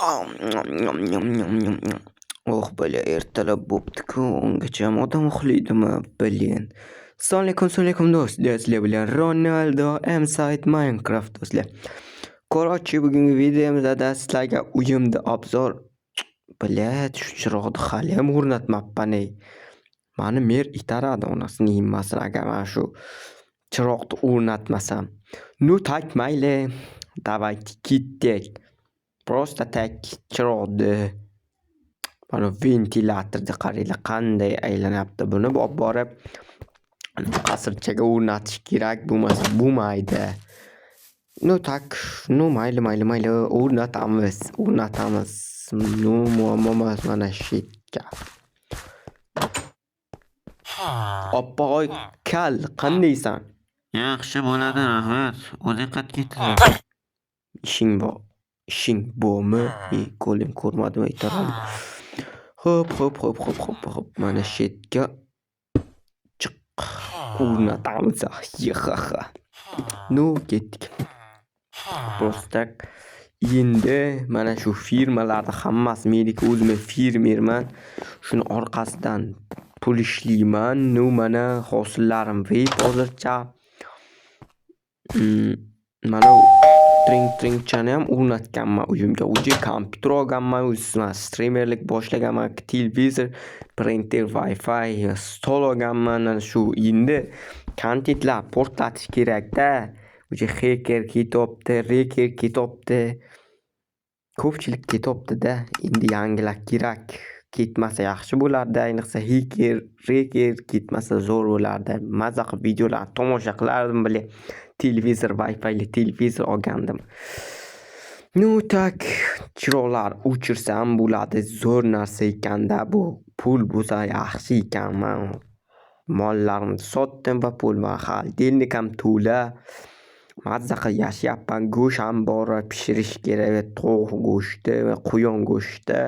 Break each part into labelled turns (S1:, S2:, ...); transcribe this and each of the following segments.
S1: Oh, бля, ertalab bo'pti-ku, ungacham odam uxlaydimi, блин. Assalomu alaykum, assalomu alaykum do'stlar, sizlar bilan Ronaldo M-Site Minecraft do'stlar. Короче, bugungi videomizda sizlarga uyimni обзор. Блядь, shu chiroqni haliyam o'rnatmabman ey. Mani mer itaradi onasini yemasin agar mana shu chiroqni o'rnatmasam. Ну так, mayli. Давайте ketdik. Просто так chiroqni, mana ventilyatorni qaranglar, qanday aylanyapti. Buni olib borib qasrchaga o'rnatish kerak, bo'lmasa bo'lmaydi. Ну так, ну mayli, mayli, mayli, o'rnatamiz, o'rnatamiz. Ну, muammo emas, mana shu yerga. Oppoq kal, qandaysan?
S2: Yaxshi bo'ladi, rahmat. O'zing qayerga ketding?
S1: Ishing bor. Ishing bormi? Ey, golem ko'rmadimi, itaradi. Xo'p, xo'p, xo'p, xo'p, xo'p, xo'p. Mana shu yerga chiq o'rnatamiz. Yahaha. Ну, ketdik. Просто так. Endi mana shu firmalarni hammasi meniki, o'zim fermerman. Shuni orqasidan pul ishlayman. Ну, mana hosillarim VIP hozircha. Mana tring tringchani ham o'rnatganman uyimga. Уже kompyuter olganman, o'zi streamerlik boshlaganman, televizor, printer, Wi-Fi, stol olganman. Mana shu endi kontentlar portlatish kerak-da. Уже xeker ketyapti, reker ketyapti. Ko'pchilik ketyapti-da. Endi yangilar kerak. Ketmasa yaxshi bo'lardi. Ayniqsa xeker, reker ketmasa zo'r bo'lardi. Maza qilib videolarni tomosha qilardim bile. Televizor, Wi-Fi'li televizor olgandim. Ну так, chiroqlar o'chirsam bo'ladi. Zo'r narsa ekanda bu. Pul bo'lsa yaxshi ekan. Man mollarimni sotdim va pul va холодильник ham to'la. Mazza qilib yashayapman. Go'sht ham bor, pishirish kerak. Tovuq go'shti va quyon go'shti.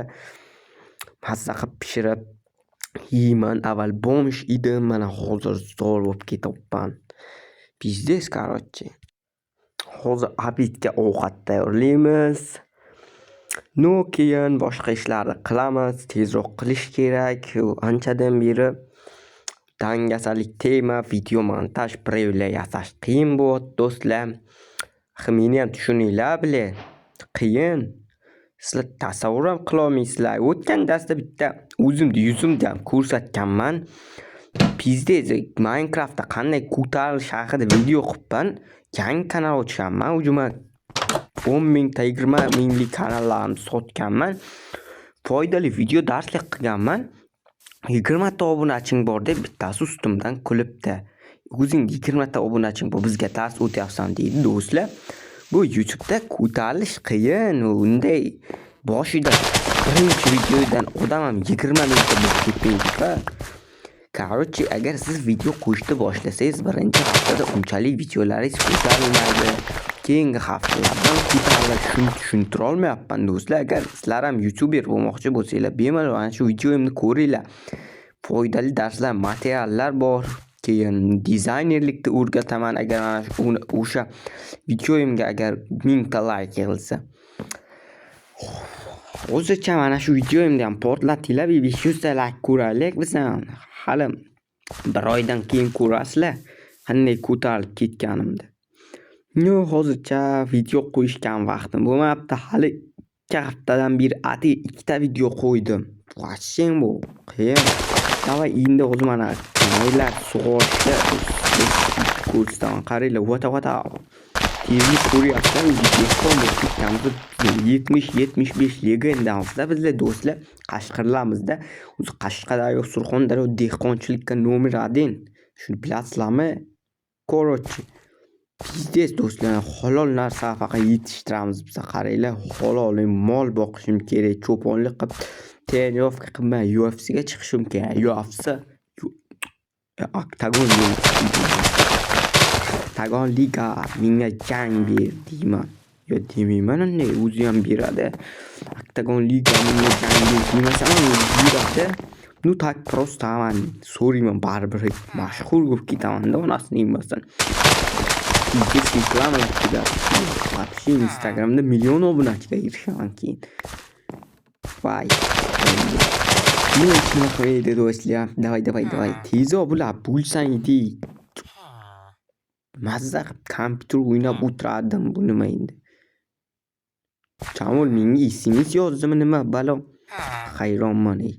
S1: Mazza qilib pishirib yeyman. Avval бомж edim, mana hozir zo'r bo'lib ketyapman. Пиздец, короче. Hozir обед ga ovqat tayyorlaymiz. Ну, keyin boshqa ishlarni qilamiz. Tezroq qilish kerak. Anchadan beri dangasalik tema, video montaj, preview yasash qiyin bo'lyapti, do'stlar. Axir meni ham tushuninglar, бля. Qiyin. Sizlar tasavvur ham qilolmaysizlar. O'tgan darsda bitta o'zimni yuzimni ham ko'rsatganman. Пиздец, Minecraftda qanday ko'tarilish haqida video qilibman. Yangi kanal ochganman. Уже man 10 mingta, 20 minglik kanallarimni sotganman. Foydali video darslik qilganman. 20 ta obunaching bor deb bittasi ustimdan kulibdi. O'zing 20 ta obunaching bor, bizga dars o'tyapsan deydi, do'stlar. Bu YouTube'da ko'tarilish qiyin. Unday boshida birinchi videodan odam ham 20 mingta bo'lib ketmaydi-ku. Короче, agar siz video qo'yishni boshlasangiz, birinchi haftada unchalik videolaringiz ko'tarilmaydi. Keyingi haftalardan ko'tariladi. Shuni tushuntira olmayapman, do'stlar. Agar sizlar ham youtuber bo'lmoqchi bo'lsanglar, bemalol mana shu videomni ko'ringlar. Foydali darslar, materiallar bor. Keyin dizaynerlikni o'rgataman agar mana shu o'sha videoyimga agar 1000 ta layk yig'ilsa. Hozircha mana shu videoyimni ham portlatinglar, 500 ta layk ko'raylik biz ham. Hali bir oydan keyin ko'rasizlar qanday ko'tarilib ketganimni. Ну, hozircha video qo'yishga ham vaqtim bo'lmayapti. Hali 2 haftadan beri atigi ikkita video qo'ydim. Вообще bu qiyin. Давай, endi hozir mana maylar sug'orishda ko'rsataman. Qaranglar, vata vata. Tezlik ko'ryapsizlar, o'zi dehqon bo'lib ketganmiz. 70-75 legendamizda bizlar, do'stlar, Qashqirlamizda. O'zi Qashqadaryo, Surxondaryo dehqonchilikka номер один. Shuni bilasizlarmi? Короче, пиздец, do'stlar, halol narsa faqat yetishtiramiz biz. Qaranglar, halol mol boqishim kerak, cho'ponlik qilib, тренировка qilib man UFCga chiqishim kerak. UFC, Oktagon, Oktagon liga, menga jang ber deyman. Yo, demayman unday, o'zi ham beradi. Oktagon liga, menga jang ber demasam ham o'zi beradi. Ну так, просто man so'rayman, baribir mashhur bo'lib ketaman-da onasini yemasin. Пиздец, reklamalar keladi. Вообще Instagramda million obunachiga erishaman keyin. Wi-Fi. Nima hech nima qilmaydi, do'stlar. Давай, давай, давай. Tezroq bular bo'lsang edi. Mazza qilib kompyuter o'ynab o'tirardim. Bu nima endi? Jamol menga SMS yozdimi, nima balo? Hayronman, ey.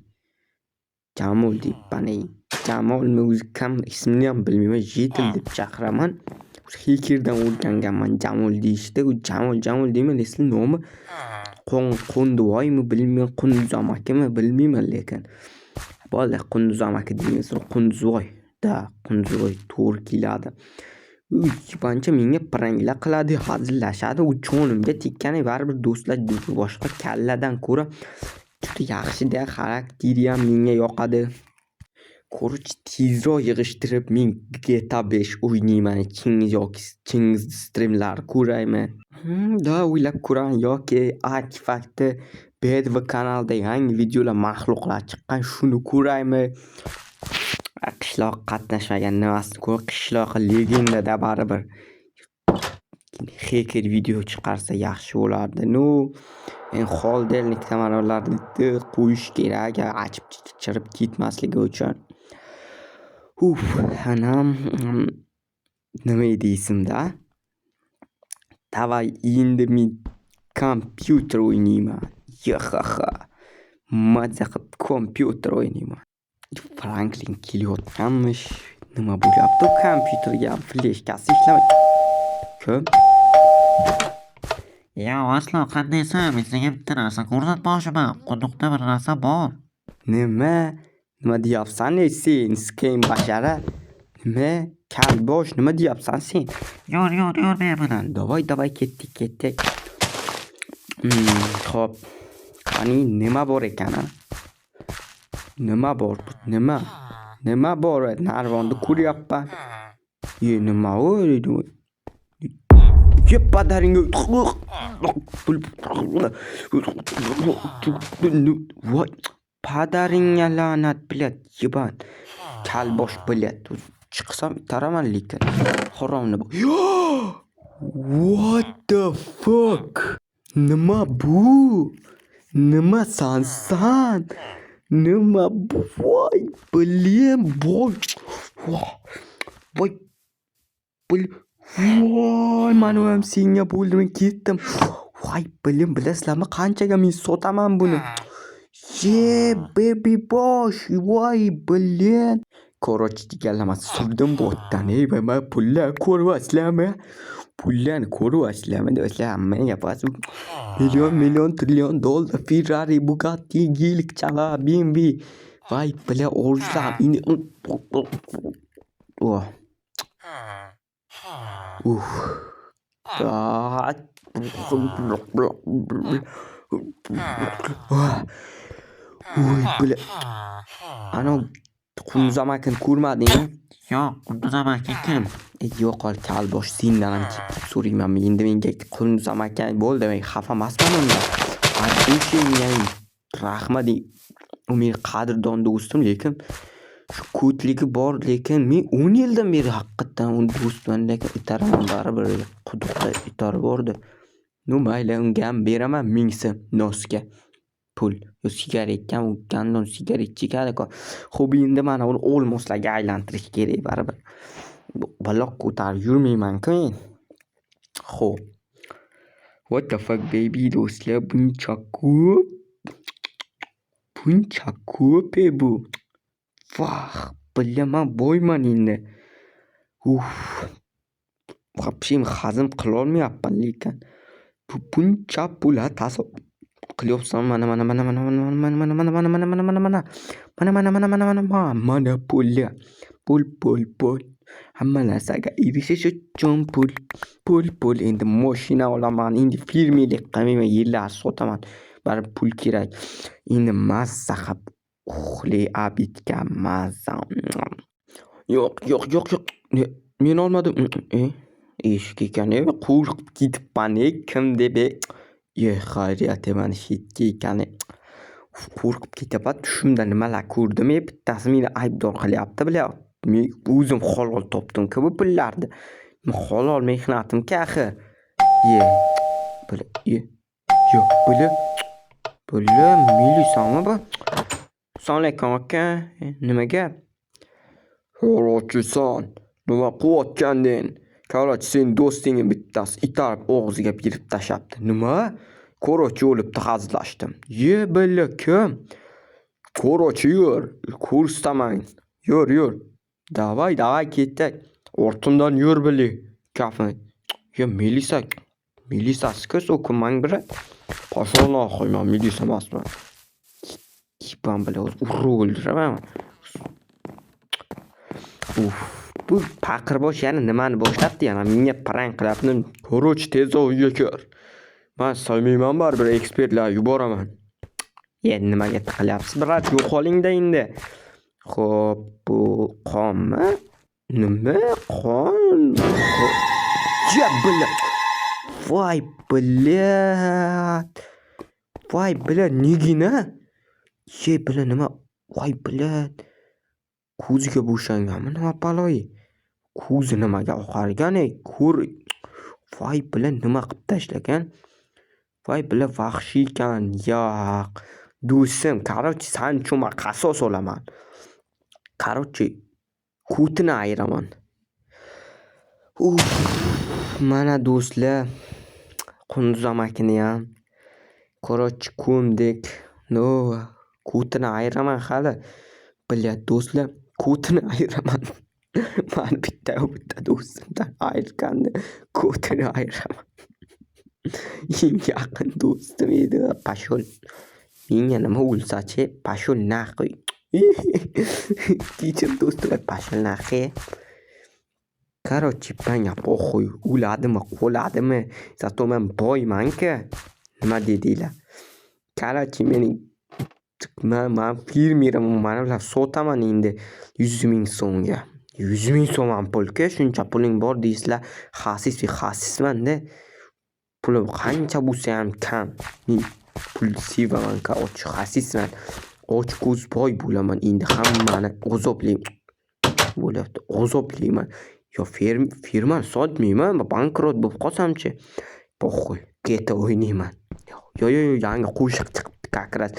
S1: Jamol deyapman, ey. Jamolmi o'zi, kim, ismini ham bilmayman. Jetil deb chaqiraman. Xekerdan o'rganganman Jamol deyishni. U Jamol, Jamol deyman, asli nomi Qo'ndivoymi, bilmayman, Qunduz amakimi, bilmayman lekin. Bo'ldi, Qunduz amaki deymiz. Qunduzvoy. Да, Qunduzvoy to'g'ri keladi. U ancha menga pranklar qiladi, hazillashadi. U jonimga tekkani baribir, do'stlar, boshqa kalladan ko'ra juda yaxshi-da, xarakteri ham menga yoqadi. Короче, tezroq yig'ishtirib men GTA 5 o'ynayman. Chingiz yoki Chingiz strimlar ko'raymi? Да, o'ylab ko'raman yoki Artefaktni BDV kanalida yangi videolar, maxluqlar chiqqan, shuni ko'raymi? Qishloq qatnashmagan nimasini ko'r, qishloq legendada baribir. Xeker video chiqarsa yaxshi bo'lardi. Ну, endi холодильник da mana ularni qo'yish kerak, achib chirib ketmasligi uchun. Uf, anam nima edi esimda? Давай, endi men kompyuter o'ynayman. Yahaha. Mazza qilib kompyuter o'ynayman. Franklin kelayotganmish. Nima bo'lyapti u kompyuterga? Fleshkasi ishlamay. Kim?
S2: Yo, Aslo, qandaysan? Men senga bitta narsa ko'rsatmoqchiman. Quduqda bir narsa bor.
S1: Nima? Nima deyapsan, ey sen, skem bashara? Nima? Kalbosh, nima deyapsan sen?
S2: Yur, yur, yur men bilan.
S1: Давай, давай, ketdik, ketdik. Xo'p. Qani, nima bor ekan, a? Nima bor? Nima? Nima bor? Narvonni ko'ryapman. Ye, nima u? Ye, padaringga. Voy, padaringga la'nat, блядь, ебан. Kalbosh, блядь. Chiqsam itaraman lekin. Haromni. What the fuck? Nima bu? Nima san? Nima bu? Voy, блин, voy. Voy. Voy, mani ham senga bo'ldi, men ketdim. Voy, блин, bilasizlarmi, qanchaga men sotaman buni? Ye, baby bosh, voy, блин. Короче, deganlar, surdim botdan, ey, man pullar ko'ryapsizlarmi? Pullarni ko'ryapsizlarmi, do'stlar? Hammaga gapasi million, million, trillion dollar, Ferrari, Bugatti, Gelikchalar, BMW. Voy, бля, orzular endi. Oh. Uf. Ah. Voy, бля. Anavi Qunduz amakini ko'rmadingmi?
S2: Yo'q, Qunduz amaki kim?
S1: Ey, yo'qol, kalbosh, sendan ham kelib kelib so'raymanmi? Endi menga Qunduz amaki bo'ldi, men xafa emasman undan. O'shanga rahmat, u meni qadrdon do'stim, lekin shu ko'tligi bor, lekin men 10 yildan beri haqiqatdan uni do'stman, lekin itaraman baribir, quduqda itarib yubordi. Ну, mayli, unga ham beraman 1000 so'm nosga pul. Yo sigaretga, u gandon sigaret chekadi-ku. Xo'p, endi mana uni olmoslarga aylantirish kerak baribir. Baloq ko'tarib yurmayman-ku men. Xo'p. What the fuck, baby, do'stlar, buncha ko'p. Buncha ko'p, e, bu. Vah, bilaman, boyman endi. Uf. Вообще hazm qilolmayapman lekin. Bu buncha pul, a, tasavvur qilyapsan, mana, mana, mana, mana, mana, mana, mana, mana, mana, mana, mana, mana, mana. Mana, mana, mana, mana, mana, mana, mana pullar. Pul, pul, pul. Hamma narsaga erishish uchun pul, pul, pul. Endi moshina olaman, endi fermerlik qilmayman, yerlar sotaman. Baribir pul kerak. Endi mazza qilib uxlay, обед ga mazza. Yo'q, yo'q, yo'q, yo'q. Men olmadim. E, eshik ekan, e, qo'rqib ketibman, e, kim deb, e. Ye, xayriyat, mana shetga ekan, e. Qo'rqib ketyapman, tushimda nimalar ko'rdim, e, bittasi meni aybdor qilyapti, бля. Men o'zim halol topdim-ku bu pullarni. Halol mehnatim-ku axir. Ye, бля, ye, yo'q, бля. Бля, milisami bu? Assalomu alaykum aka. Nima gap? Короче, san nima qilayotganding? Короче, sen do'stingni bittasi itarib og'ziga berib tashlabdi. Nima? Короче, o'libdi, hazillashdim. Ye, бля, kim? Короче, yur, ko'rsataman. Yur, yur. Давай, давай, ketdik. Ortimdan yur, бля. Gapni. Ye, milisa. Milisasiz-ku, so'kinmang, брат. Пошёл нахуй, man milisa emasman. Ебан, бля, urib o'ldiraman. Uf, bu paqirbosh yana nimani boshlabdi, yana menga prank qilyapti. Короче, tezroq uyga kir. Man so'ymayman baribir, ekspertlar yuboraman. Ye, nimaga tiqilyapsiz, брат? Yo'qoling-da endi. Xo'p, bu qonmi? Nima? Qon? Ya, бля. Voy, блядь. Voy, бля, nigina? Ye, бля, nima? Voy, блядь. Ko'ziga bo'shanganmi? Nima baloyi? Ko'zi nimaga oqargan ey? Ko'r. Voy, бля, nima qilib tashlagan? Voy, бля, vahshiy ekan. Yo'q. Do'stim, короче, san uchun man qasos olaman. Короче, ko'tini ayiraman. Uf, mana do'stlar, Qunduz amakiniyam. Короче, ko'mdik. No, ko'tini ayiraman hali. Бля, do'stlar, ko'tini ayiraman. Mani bitta bitta do'stimdan ayirgandi. Ko'tini ayiraman. Eng yaqin do'stim edi. Пошёл. Menga nima o'lsa-chi? Пошёл нахуй. Kechir do'stim, пошёл нахуй. Короче, menga похуй. O'ladimi, qoladimi? Зато man boyman-ku. Nima dedinglar? Короче, mening man fermerman, mana bular sotaman endi 100 ming so'mga. 100 ming so'm ham pul-ku, shuncha puling bor deysizlar. Xasis xasisman-da. Pulim qancha bo'lsa ham kam. Men pul sevaman, короче, xasisman. Och ko'z boy bo'laman endi, hammani azoblayman. Bo'lyapti, azoblayman. Yo, fermani sotmayman, bankrot bo'lib qolsamchi? Похуй, GTA o'ynayman. Yo, yo, yo, yangi qo'shiq chiqibdi как раз.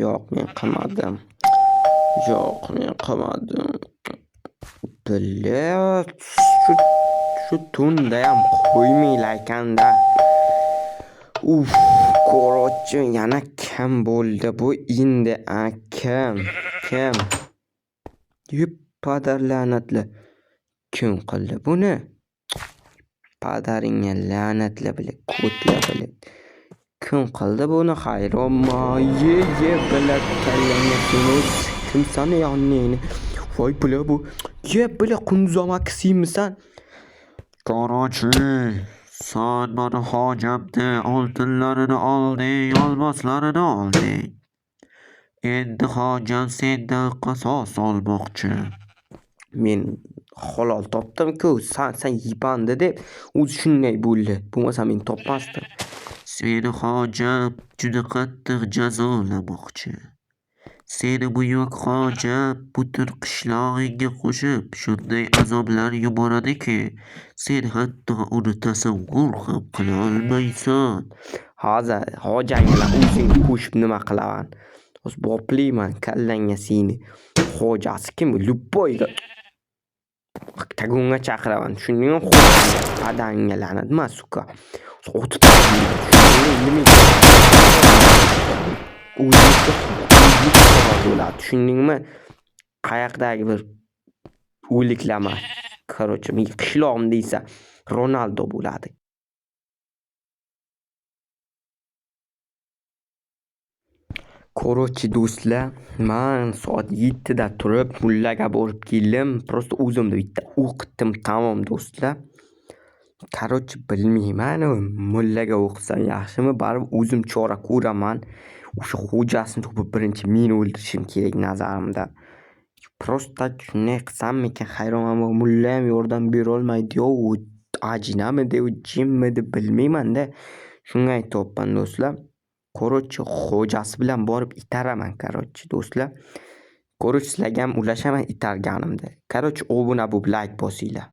S1: Yo'q, men qilmadim. Yo'q, men qilmadim. Бля, shu tundayam qo'ymanglar ekanda. Uf, короче, yana kim bo'ldi bu endi, a, kim? Kim? Yep, падар la'natli. Kim qildi buni? Padaringga la'natli, бля, ko'tla, бля. Kim qildi buni, hayronman. Ye, ye, бля, kallangga seni kimsan ey? Voy, бля, bu. Ye, бля, Qunduz amaki, senmisan?
S2: Короче, san mani hojamni oltinlarini olding, olmoslarini olding. Endi hojam sendan qasos olmoqchi.
S1: Men halol topdim-ku, san yebandi deb o'zi shunday bo'ldi. Bo'lmasa men topmasdim.
S2: Seni hojam juda qattiq jazolamoqchi. Seni buyuk hojam butun qishlog'ingga qo'shib shunday azoblar yuboradiki, sen hatto uni tasavvur ham qila olmaysan.
S1: Hozir hojang bilan o'zing qo'shib nima qilaman? Hozir boplayman kallangga seni. Hojasi kim? Любой ga oktagonga chaqiraman. Tushundingmi? Padangga la'nat, сука. Otib endi men o'zimga bo'ladi. Tushundingmi? Qayoqdagi bir o'liklama. Короче, men qishlog'im deysa, Ronaldo bo'ladi. Короче, do'stlar, man soat 7 da turib mullaga borib keldim. Просто o'zimni bitta o'qitdim, tamom, do'stlar. Короче, bilmayman, mullaga o'qitsam yaxshimi? Baribir o'zim chora ko'raman. O'sha xo'jasini topib birinchi meni o'ldirishim kerak nazarimda. Просто shunday qilsammikan, hayronman. Mulla ham yordam berolmaydi. Yo, u ajinamidi, u jinmidi, bilmayman-da. Shunga aytyapman, do'stlar. Короче, xo'jasi bilan borib itaraman, короче, do'stlar. Короче, sizlarga ham ulashaman itarganimda. Короче, obuna bo'lib, layk bosinglar.